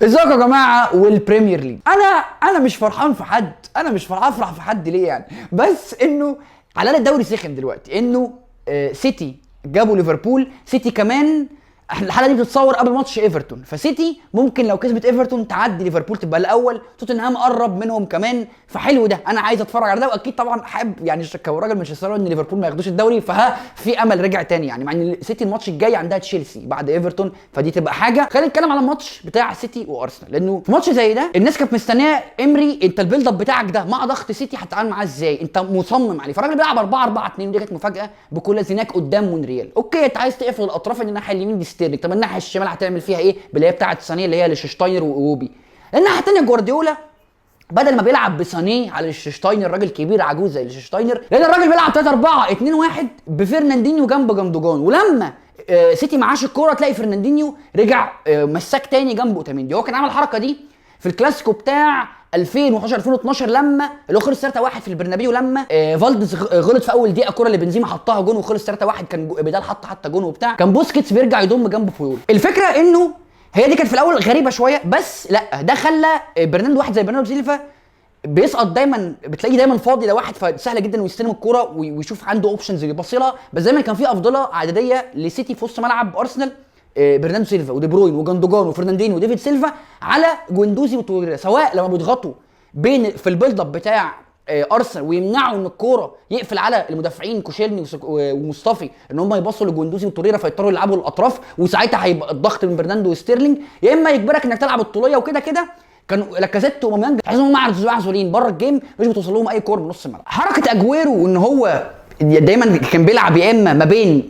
ازيكم يا جماعة وال Premier League. انا مش فرحان في حد، انا مش فرحان، افرح في حد ليه يعني؟ بس انه على الاقل الدوري سخن دلوقتي، انه سيتي جابوا ليفربول، سيتي كمان احنا الحلقة دي بتتصور قبل ماتش ايفرتون، فسيتي ممكن لو كسبت ايفرتون تعدي ليفربول تبقى الاول، توتنهام قرب منهم كمان، فحلو ده، انا عايز اتفرج على ده. واكيد طبعا حابب يعني كراجل مانشستراوي ان ليفربول ما ياخدوش الدوري، فها في امل رجع تاني يعني، مع ان سيتي الماتش الجاي عندها تشيلسي بعد ايفرتون، فدي تبقى حاجة. خلينا نتكلم على الماتش بتاع سيتي وارسنال، لانه في ماتش زي ده الناس كانت مستنيه امري، انت ال build up بتاعك ده مع ضغط سيتي هتتعامل معاه ازاي؟ انت مصمم عليه. فالراجل بيلعب 4-4-2، دي كانت مفاجاة بكولازيناك قدام مونريال. okay انت عايز تقفل الاطراف، ان الناحية اليمين دي ستيرلينج، طب الناحية الشمال هتعمل فيها ايه؟ باللي هي بتاعه سانيه اللي هي لششتاينر واوبي. الناحية الثانية جوارديولا بدل ما بيلعب بسانيه على ليشتشتاينر، راجل كبير عجوز زي ليشتشتاينر، لان الراجل بيلعب 3-4-2-1 بفرناندينيو جنب جندوجان، ولما سيتي معاش الكورة تلاقي فرناندينيو رجع مساك تاني جنب اوتاميندي. هو كان عمل الحركة دي في الكلاسيكو بتاع 2011 2012 لما اللي هو خلص 3-1 في البرنابيو، لما فالدز غلط في اول دقيقة الكورة اللي بنزيما حطها جون وخلص 3-1، كان بدال حط حتى جون وبتاع، كان بوسكيتس بيرجع يضم جنب فيول. الفكرة انه هي دي كانت في الاول غريبة شوية، بس لا ده خلى برناردو، واحد زي برناردو سيلفا بيسقط دايما، بتلاقيه دايما فاضي لو واحد، فسهل جدا انه يستلم الكورة ويشوف عنده options يبص لها. بس دايما كان في افضلية عددية لسيتي في وسط ملعب ارسنال، برناردو سيلفا ودي بروين وجندوجان وفرناندينيو وديفيد سيلفا على جوندوزي وتوريرا، سواء لما بيضغطوا بين في ال build up بتاع ارسنال ويمنعوا ان الكورة يقفل على المدافعين كوشيلني ومصطفي ان هم يبصوا لجوندوزي وتوريرا فيضطروا يلعبوا الاطراف، وساعتها هيبقى الضغط من برناندو وستيرلينج، يا اما يجبرك انك تلعب الطوليه. وكده كده كانوا لاكازيت وماميانج تحس ان هم معزولين بره ال game، مش بتوصل لهم اي كورة من نص الملعب. حركة اجويرو وان هو دايما كان بيلعب يا اما ما بين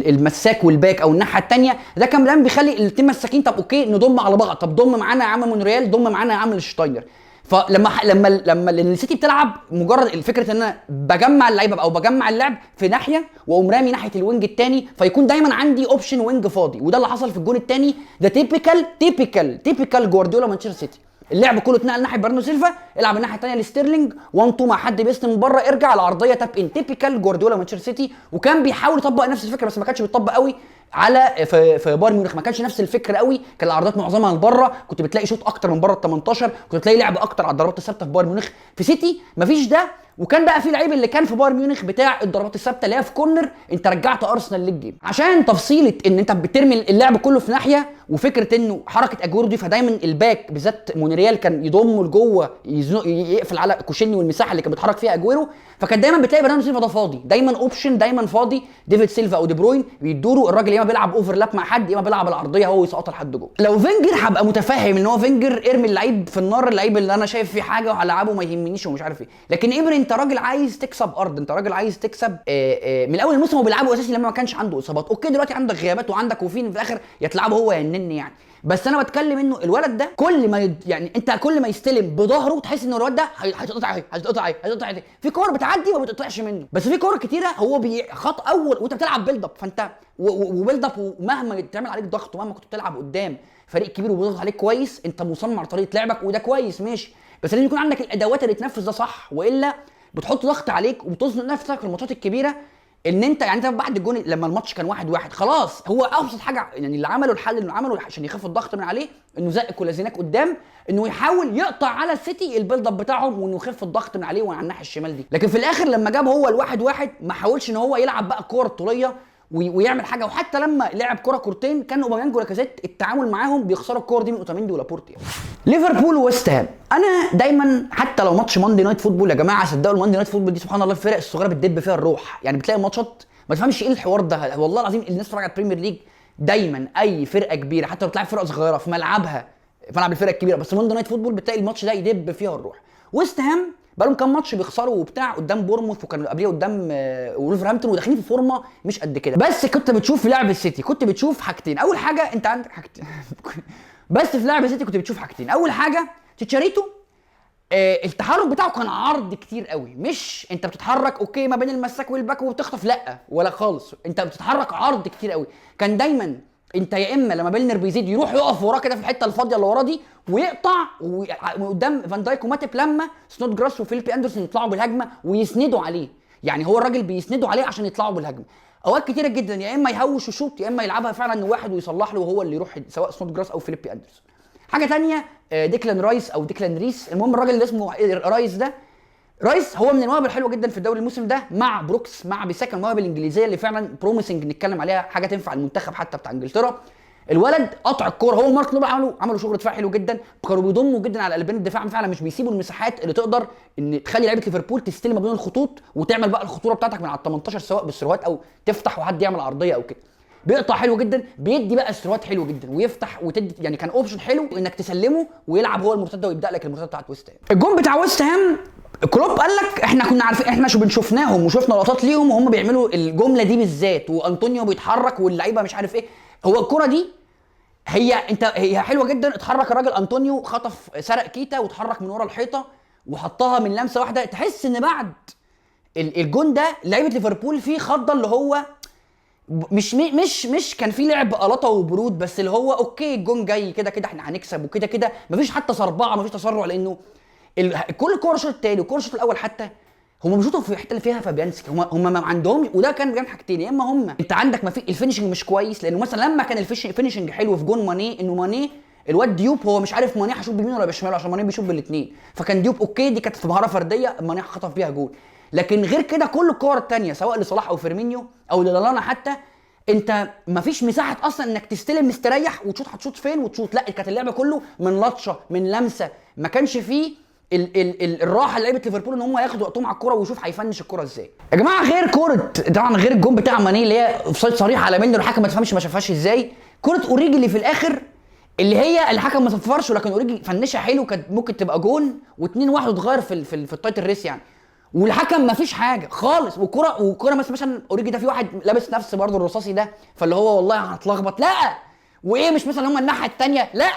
المساك وال back او الناحية الثانية، ده كان دايما بيخلي الاثنين مساكين، طب okay نضم على بعض، طب ضم معانا يا عم مونريال، ضم معانا يا عم شتاينر. فلما لما لما السيتي بتلعب مجرد الفكرة ان انا بجمع اللعيبة او بجمع اللعب في ناحية واقوم رامي ناحية ال wing الثاني، فيكون دايما عندي option wing فاضي، وده اللي حصل في الجون الثاني. ده typical typical typical جوارديولا مانشستر سيتي، اللعب كله اتنقل ناحية برناردو سيلفا، العب الناحية الثانية لستيرلينج، 1 2 مع حد بيستلم من بره، ارجع العرضية tap in، typical جوارديولا مانشستر سيتي. وكان بيحاول يطبق نفس الفكرة بس ما كانتش بيطبق قوي على في بايرن ميونخ، ما كانش نفس الفكرة قوي، كان العرضات معظمها لبره، كنت بتلاقي شوط اكتر من بره ال 18، كنت بتلاقي لعب اكتر على الضربات الثابتة في بايرن ميونخ. في سيتي مفيش ده، وكان بقى في لعيب اللي كان في بايرن ميونخ بتاع الضربات الثابتة اللي هي في corner، انت رجعت ارسنال لل game عشان تفصيله ان انت بترمي اللعب كله في ناحية، وفكره انه حركة اجويرو دي، فدايما ال back بالذات مونريال كان يضمه لجوه يقفل على كوشيني والمساحة اللي كان بيتحرك فيها اجويرو، فكان دايما بتلاقي برناردو سيلفا ده فاضي، دايما option، دايما فاضي، ديفيد سيلفا او دي بروين بيدوروا الراجل، يا اما بيلعب overlap مع حد يا اما بيلعب العرضية هو يسقطها لحد جوه. لو فينجر هبقى متفهم ان هو فينجر ارمي اللعيب في النار، اللعيب اللي انا شايف فيه حاجة وهلعبه ما يهمنيش ومش عارف ايه، لكن ايمري انت راجل عايز تكسب ارض، انت راجل عايز تكسب من اول الموسم هو بيلعبه اساسي لما ما كانش عنده اصابات، okay دلوقتي عندك غيابات وعندك وفين في الاخر يا تلعبه هو يا النني يعني، بس انا بتكلم انه الولد ده كل ما يعني انت كل ما يستلم بظهره تحس ان الولد ده هيتقطع اهي، هيتقطع اهي، هيتقطع اهي، في كور بتعدي وما بتقطعش منه، بس في كور كتيرة هو بيخط اول وانت بتلعب build up، فانت و build up ومهما تعمل عليك ضغط ومهما كنت بتلعب قدام فريق كبير وبيضغط عليك كويس، انت مصمم على طريقه لعبك وده كويس ماشي، بس لازم يكون عندك الادوات اللي تنفذ ده صح، والا بتحط ضغط عليك وبتزنق نفسك في الماتشات الكبيرة. ان انت يعني انت بعد الجون لما الماتش كان 1-1 خلاص، هو ابسط حاجة يعني اللي عمله الحل اللي عمله عشان يخف الضغط من عليه انه زق كولازيناك قدام، انه يحاول يقطع على السيتي ال build up بتاعهم وانه يخف الضغط من عليه وعلى الناحية الشمال دي. لكن في الاخر لما جاب هو ال1-1 ما حاولش ان هو يلعب بقى الكورة الطوليه ويعمل حاجة، وحتى لما لعب كره كورتين كان اوباميانج ولاكازيت التعامل معاهم بيخسروا الكور دي من اوتاميندي ولابورتي. ليفربول وويست هام، انا دايما حتى لو ماتش Monday Night Football يا جماعة، صدقوا ال Monday Night Football دي سبحان الله الفرق الصغيرة بتدب فيها الروح، يعني بتلاقي الماتشات ما تفهمش ايه الحوار ده، والله العظيم الناس بتتفرج على ال Premier League دايما اي فرقه كبيرة حتى لو بتلعب فرقه صغيرة في ملعبها، في ملعب الفرقة الكبيرة، بس Monday Night Football بتلاقي الماتش ده يدب فيها الروح. ويست هام بقالهم كام ماتش بيخسروا وبتاع قدام بورموث، وكانوا قبليه قدام وولفرهامبتون، وداخلين في فورمه مش قد كده. بس كنت بتشوف في لعب السيتي كنت بتشوف حاجتين، اول حاجة انت عندك حاجتين بس في لعب السيتي كنت بتشوف حاجتين، اول حاجة تشاريتو التحرك بتاعه كان عرض كتير قوي، مش انت بتتحرك okay ما بين المساك وال back وبتخطف، لا ولا خالص، انت بتتحرك عرض كتير قوي. كان دايما انت يا اما لما ميلنر بيزيد يروح يقف وراه كده في الحتة الفاضيه اللي وراه دي ويقطع قدام فان دايك وماتيب لما سنودجراس وفيليبي اندرسون يطلعوا بالهجمه ويسندوا عليه، يعني هو الراجل بيسندوا عليه عشان يطلعوا بالهجمه. اوقات كتيرة جدا يا اما يهوش وشوط يا اما يلعبها فعلا واحد ويصلح له وهو اللي يروح، سواء سنودجراس او فيليبي اندرسون. حاجة ثانية، ديكلان رايس او ديكلان ريس، المهم الراجل اللي اسمه رايس ده، رايس هو من المواهب الحلوة جدا في الدوري الموسم ده مع بروكس مع بيساكا، المواهب الانجليزية اللي فعلا promising نتكلم عليها، حاجة تنفع المنتخب حتى بتاع انجلترا. الولد قطع الكورة، هو مارك نوبل عملوا شغل دفاع حلو جدا، كانوا بيضموا جدا على قلبين الدفاع فعلا، مش بيسيبوا المساحات اللي تقدر ان تخلي لعيبة ليفربول تستلم ما بين الخطوط وتعمل بقى الخطورة بتاعتك من على ال 18، سواء بالسروات او تفتح وحد يعمل عرضية او كده. بيقطع حلو جدا، بيدي بقى السروات حلو جدا ويفتح وتدي، يعني كان option حلو انك تسلمه ويلعب هو المرتدة ويبدا لك المرتدة بتاعت ويست هام. الجون بتاع ويست هام كلوب قال لك احنا كنا عارفين، احنا شو بنشوفناهم وشفنا لقطات ليهم وهم بيعملوا الجملة دي بالذات، وانطونيو بيتحرك واللعيبة مش عارف ايه. هو الكره دي هي انت هي حلوة جدا، اتحرك الراجل انطونيو، خطف سرق كيتا واتحرك من ورا الحيطة وحطها من لمسه واحدة. تحس ان بعد الجون ده لعيبة ليفربول في خضه، اللي هو مش مش مش كان في لعب قلطه وبرود، بس اللي هو okay الجون جاي كده كده احنا هنكسب وكده كده، مفيش حتى صربعه، مفيش تسرع، لانه كل كورة الشوط الثاني وكوره الشوط الاول حتى هم بيشوطوا في الحتة اللي فيها فابيانسكي، هم ما عندهم، وده كان جنب حاجتين، يا اما هم انت عندك ما في ال finishing مش كويس، لانه مثلا لما كان ال finishing حلو في جون ماني، انه ماني الواد ديوب هو مش عارف ماني هيشوط بيمين ولا بشماله عشان ماني بيشوط بالاثنين، فكان ديوب okay دي كانت في مهارة فردية ماني خطف بيها جون. لكن غير كده كل الكور الثانية سواء لصلاح او فيرمينيو او للالانا حتى، انت مفيش مساحة اصلا انك تستلم مستريح وتشوط، هتشوط فين وتشوط، لا كانت اللعبة كله من لطشه من لمسه، ما كانش فيه ال ال ال الراحة لعيبة ليفربول ان هم ياخدوا وقتهم على الكورة ويشوف هيفنش الكورة ازاي. يا جماعة غير كورة طبعا، غير الجون بتاع ماني اللي هي offside صريح على منه، الحكم ما تفهمش ما شافهاش ازاي، كورة اوريجي اللي في الاخر اللي هي الحكم ما صفرش، ولكن اوريجي فنشها حلو، كانت ممكن تبقى جون و2-1 وتغير في في ال title race يعني، والحكم ما فيش حاجة خالص. وكوره مثلا اوريجي ده في واحد لابس نفس برضه الرصاصي ده، فاللي هو والله هتلخبط، لا وايه مش مثلا هم الناحية الثانية، لا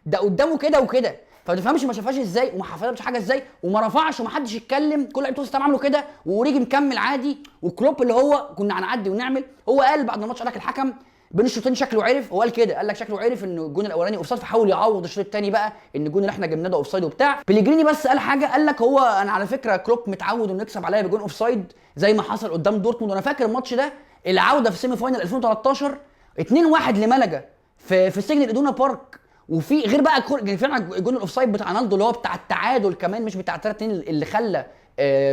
ده قدامه كده وكده، فما تفهمش ما شافهاش ازاي وما حفظش حاجة ازاي وما رفعش ومحدش يتكلم، كل لعيبة وسط عملوا كده واوريجي مكمل عادي، وكلوب اللي هو كنا هنعدي ونعمل، هو قال بعد الماتش قال لك الحكم بين الشوطين شكله عرف، هو قال كده، قال لك شكله عرف ان الجون الاولاني offside، فحاول يعوض الشوط الثاني بقى ان الجون اللي احنا جبناه ده offside وبتاع. بيليجريني بس قال حاجة، قال لك هو انا على فكرة كلوب متعود انه يكسب عليا بجون offside زي ما حصل قدام دورتموند، وانا فاكر الماتش ده العودة في semi final 2013 2-1 لملجا في سجن الادونا بارك، وفي غير بقى فعلا جون ال offside بتاع رونالدو اللي هو بتاع التعادل كمان مش بتاع 3-2 اللي خلى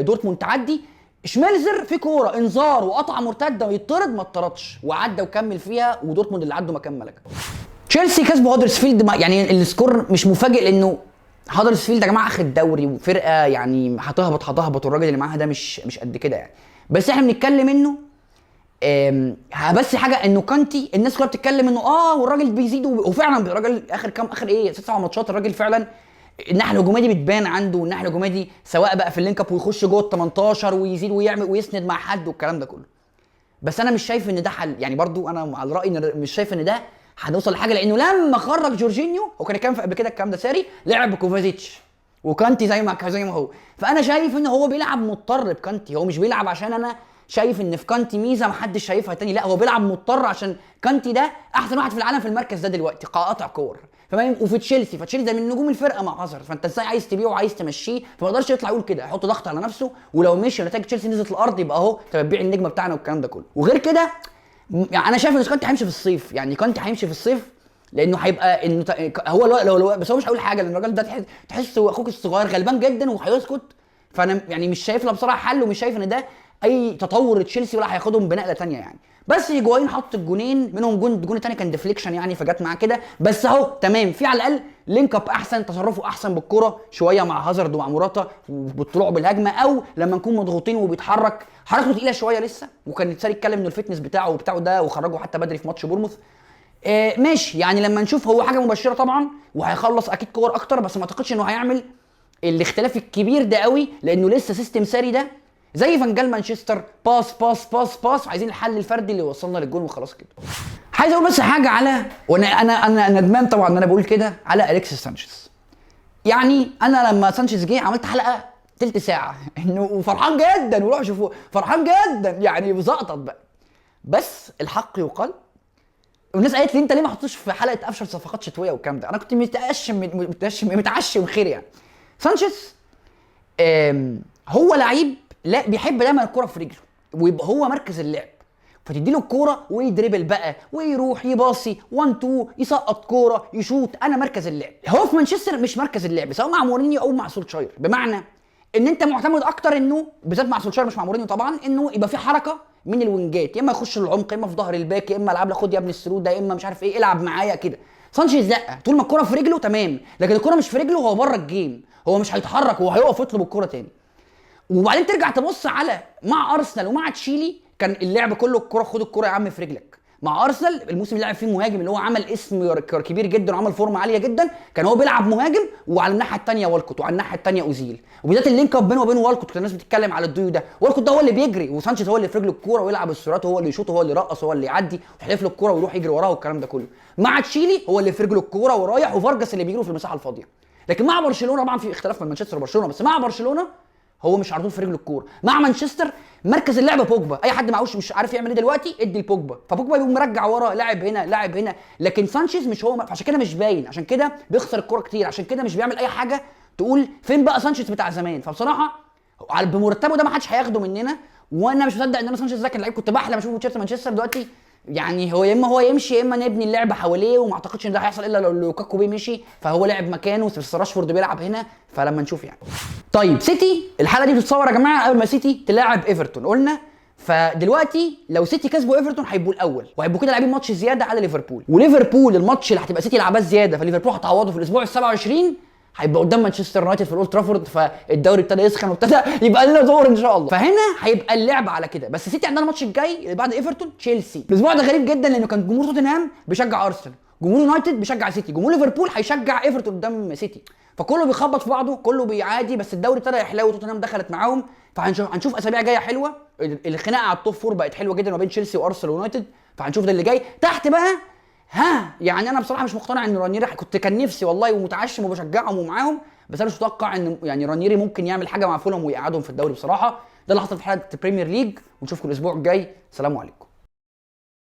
دورتموند تعدي. شميلزر في كورة انذار وقطع مرتدة ويطرد، ما اتطردش وعدى وكمل فيها، ودورتموند اللي عدوا مكان ملجا. تشيلسي كسبوا هادرسفيلد، يعني ال score مش مفاجئ لانه هادرسفيلد يا جماعة اخر الدوري وفرقه يعني هتهبط والراجل اللي معاها ده مش قد كده يعني، بس احنا بنتكلم انه بس حاجة انه كانتي الناس كلها بتتكلم انه والراجل بيزيد، وفعلا الراجل اخر كام اخر ايه 6 7 ماتشات الراجل فعلا الناحية الهجومية دي بتبان عنده، والناحية الهجومية دي سواء بقى في ال link up ويخش جوه ال 18 ويزيد ويعمل ويسند مع حد والكلام ده كله. بس انا مش شايف ان ده حل، يعني برضو انا على رايي ان مش شايف ان ده هنوصل لحاجة، لانه لما خرج جورجينيو هو كان كان قبل كده الكلام ده ساري لعب كوفازيتش وكانتي زي ما هو، فانا شايف ان هو بيلعب مضطر بكانتي، هو مش بيلعب عشان انا شايف ان في كانتي ميزة محدش شايفها تاني، لا هو بيلعب مضطر عشان كانتي ده احسن واحد في العالم في المركز ده دلوقتي قاطع كور، فاهم؟ وفي تشيلسي، فتشيلسي ده من نجوم الفرقة مع هازارد، فانت ازاي عايز تبيعه وعايز تمشيه؟ فما يقدرش يطلع يقول كده، يحط ضغط على نفسه، ولو مشي ونتائج تشيلسي نزلت الارض يبقى اهو انت بتبيع النجمة بتاعنا والكلام ده كله. وغير كده يعني انا شايف ان كانتي هيمشي في الصيف، يعني كانتي هيمشي في الصيف لانه هيبقى انه هو لو بس هو مش هيقول حاجة لان الراجل ده تحسه اخوك الصغير غلبان جدا وهيسكت، فانا يعني مش شايف له بصراحة حل، ومش شايف ان ده اي تطور تشيلسي ولا هياخدهم بنقله ثانية يعني. بس هيجوايين حط الجونين منهم جون، الجون الثاني كان deflection يعني فجت معاه كده، بس اهو تمام، في على الاقل link up احسن، تصرفه احسن بالكرة شوية مع هازارد ومع موراتا بالطلوع بالهجمه، او لما نكون مضغوطين وبيتحرك حركته تقيلة شوية لسه، وكان ساري اتكلم انه ال fitness بتاعه وبتاعه ده وخرجه حتى بدري في ماتش بورموث. ماشي يعني لما نشوف هو حاجة مبشرة طبعا، وهيخلص اكيد كور اكتر، بس ما اعتقدش انه هيعمل الاختلاف الكبير ده قوي، لانه لسه system ساري ده زي فنجال مانشستر، pass pass pass pass، عايزين الحل الفردي اللي وصلنا للجون وخلاص كده. عايز اقول بس حاجة على، وانا انا انا ندمان طبعا ان انا بقول كده على اليكس سانشيز. يعني انا لما سانشيز جه عملت حلقة تلت ساعة انه وفرحان جدا، وروح شوفوه فرحان جدا يعني بزقطط بقى، بس الحق يقال والناس قالت لي انت ليه ما حطوش في حلقة افشل صفقات شتوية والكلام ده، انا كنت متعشم متعشم خير يعني. سانشيز هو لعيب لا بيحب دايما الكره في رجله ويبقى هو مركز اللعب، فتدي له الكورة ويدربل بقى ويروح يباصي 1 2 يسقط كورة يشوط. انا مركز اللعب هو في مانشستر مش مركز اللعب، سواء مع مورينيو او مع سولشاير، بمعنى ان انت معتمد اكتر انه بالذات مع سولشاير مش مع مورينيو طبعا، انه يبقى في حركة من الوينجات، يا اما يخش العمق يا اما في ظهر ال back، يا اما العب لك خد يا ابن السرود ده، يا اما مش عارف ايه العب معايا كده. سانشيز لا، طول ما الكورة في رجله تمام، لكن الكورة مش في رجله هو بره ال game، هو مش هيتحرك، هو هيقف يطلب الكورة تاني. وبعدين ترجع تبص على مع ارسنال ومع تشيلي كان اللعب كله الكورة، خد الكورة يا عم في رجلك. مع ارسنال الموسم اللي لعب فيه مهاجم اللي هو عمل اسم كبير جدا وعمل فورمه عالية جدا، كان هو بيلعب مهاجم وعلى الناحية الثانية والكوت وعلى الناحية الثانية اوزيل، وبالذات ال link up بينه وبين والكوت كان الناس بتتكلم على الديو ده، والكوت ده هو اللي بيجري وسانشيز هو اللي في رجله الكورة ويلعب السرعات، وهو اللي يشوط وهو اللي يرقص وهو اللي يعدي ويحلف له الكورة ويروح يجري وراها والكلام ده كله. مع تشيلي هو اللي في رجله الكورة ورايح، وفارجاس اللي بيجري في المساحة الفاضيه. لكن مع برشلونة طبعا في اختلاف من مانشستر وبرشلونة، بس مع برشلونة هو مش على طول في رجله الكورة. مع مانشستر مركز اللعب بوجبا، اي حد معهوش مش عارف يعمل ايه دلوقتي ادي لبوجبا، فبوجبا يقوم مرجع ورا لاعب هنا لاعب هنا، لكن سانشيز مش هو، عشان كده مش باين، عشان كده بيخسر الكورة كتير، عشان كده مش بيعمل اي حاجة تقول فين بقى سانشيز بتاع زمان. فبصراحة على بمرتبه ده ما حدش هياخده مننا، وانا مش مصدق ان انا سانشيز ده كان لعيب كنت بحلم اشوفه في تيشيرت مانشستر. دلوقتي يعني هو يا اما هو يمشي يا اما نبني اللعبة حواليه، وما اعتقدش ان ده هيحصل الا لو لوكاكو بيه مشي، فهو لعب مكانه، بس راشفورد بيلعب هنا، فلما نشوف يعني. طيب سيتي الحلقة دي بتتصور يا جماعة قبل ما سيتي تلاعب ايفرتون قلنا، فدلوقتي لو سيتي كسبوا ايفرتون هيبقوا الاول، وهيبقوا كده لاعبين ماتش زيادة على ليفربول، وليفربول الماتش اللي هتبقى سيتي لعباه زيادة فليفربول هتعوضه في الاسبوع ال 27، هيبقى قدام مانشستر يونايتد في الاولد ترافورد، فالدوري ابتدى يسخن وابتدى يبقى لنا دور ان شاء الله. فهنا هيبقى اللعب على كده. بس سيتي عندنا الماتش الجاي اللي بعد ايفرتون تشيلسي. الاسبوع ده غريب جدا لانه كان جمهور توتنهام بيشجع ارسنال، جمهور يونايتد بيشجع سيتي، جمهور ليفربول هيشجع ايفرتون قدام سيتي، فكله بيخبط في بعضه، كله بيعادي، بس الدوري ابتدى يحلو وتوتنهام دخلت معاهم، فهنشوف اسابيع جاية حلوة. الخناقة على ال top four بقت حلوة جدا ما بين تشيلسي وارسنال ويونايتد، فهنشوف ده اللي جاي. تحت بقى ها يعني انا بصراحة مش مقتنع ان رانيري، كنت كان نفسي والله ومتعشم وبشجعهم ومعاهم، بس انا مش متوقع ان يعني رانيري ممكن يعمل حاجة مع فولهام ويقعدهم في الدوري بصراحة. ده اللي حصل في حلقة ال Premier League، ونشوفكم الاسبوع الجاي. سلام عليكم.